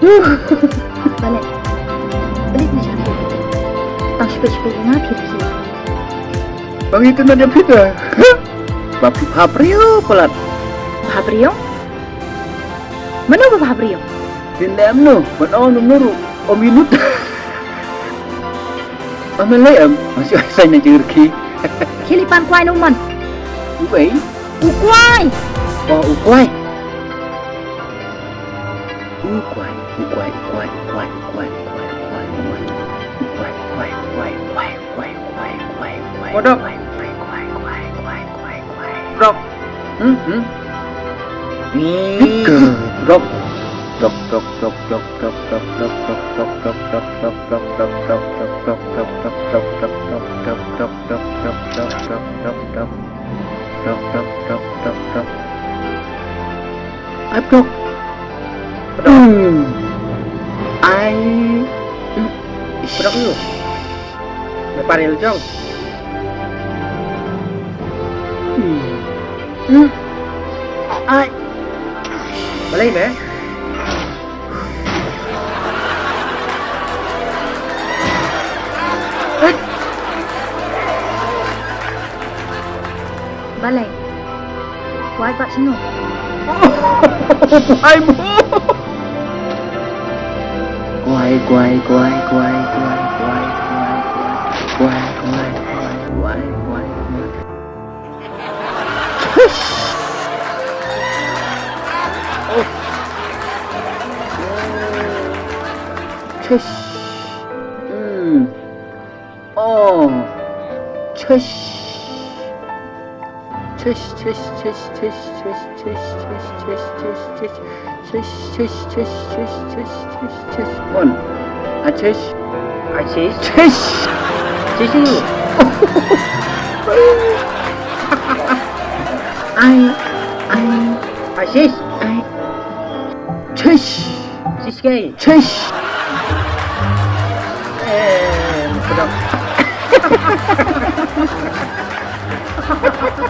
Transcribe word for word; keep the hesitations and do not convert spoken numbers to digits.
Balei? Balei phi shah? Tang shipit shipit ïa nga phi rkhie. Ba ngi itynnad ïa phi te. Ba phi bha briew palat. Bha briew? Mano ba bha briew? Phin leh em no, ban ong no ruh. Ym i nud. Ym leh em, ma shu ai sa na jingïarkhie. Khie leit pan kwai no man. Uei? U kwai. Oh, u kwai. U kwai, u kwai, u kwai, u kwai, u kwai, u kwai, u kwai, u kwai. Kodok. Kodok. Hmm, hmm. Ni. Kodok. Dok, dok, dok, dok. Dok, dok, dok, dok, dok. I've got. Hmm. I. Pdok ïa u. Me paril jong. Hmm. Hmm. Ai. Balei me? Balei? Kwai pat shano? Kwai mo. Kwai, kwai, kwai, kwai. Tish. Oh. Tish. Hmm. Oh. Tish. Tish, tish, tish. Tish, tish, tish, tish, tish, tish, tish, tish. Tish, tish, tish, tish, tish, tish, tish. Mon. A tish. A tish. Tish. Tish. Ai. Ai. A tish. Ai. Tish. Tish kai. Tish. Eh, pdok.